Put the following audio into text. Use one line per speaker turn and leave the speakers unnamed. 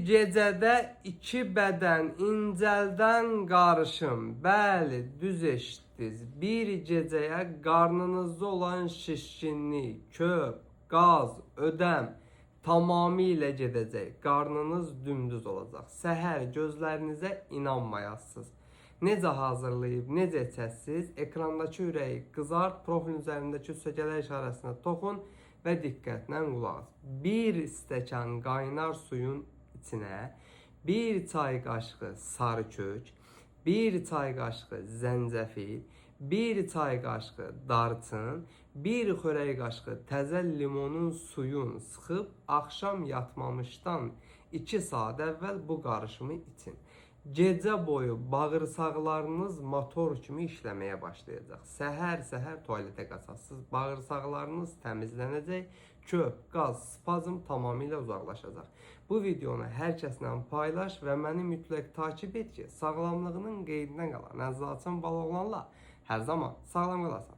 gecədə iki bədən incəldən qarışım. Bəli, düz eşitdiniz. Bir gecəyə qarnınızda olan şişkinlik, köp, qaz, ödəm tamamilə gedəcək. Qarnınız dümdüz olacaq. Səhər gözlərinizə inanmayasınız. Necə hazırlayıb, necə içəsiniz? Ekrandakı ürəyi qızart, profilin üzərindəki sögələr işarəsinə toxun və diqqətlə qulaq as. Bir stəkan qaynar suyun içinə bir çay qaşığı sarı kök, bir çay qaşığı zəncəfil, bir çay qaşığı darçın, bir xörək qaşığı təzə limonun suyunu sıxıb axşam yatmamışdan 2 saat əvvəl bu qarışımı için. Gecə boyu bağırsaqlarınız motor kimi işləməyə başlayacaq. Səhər-səhər tualetə qaçasınız. Bağırsaqlarınız təmizlənəcək, köp, qaz, spazm tamamilə uzaqlaşacaq. Bu videonu hər kəslə paylaş və məni mütləq takip et ki, sağlamlığının qeydinə qalan Əzzaçın baloğlanla hər zaman sağlam qalasan.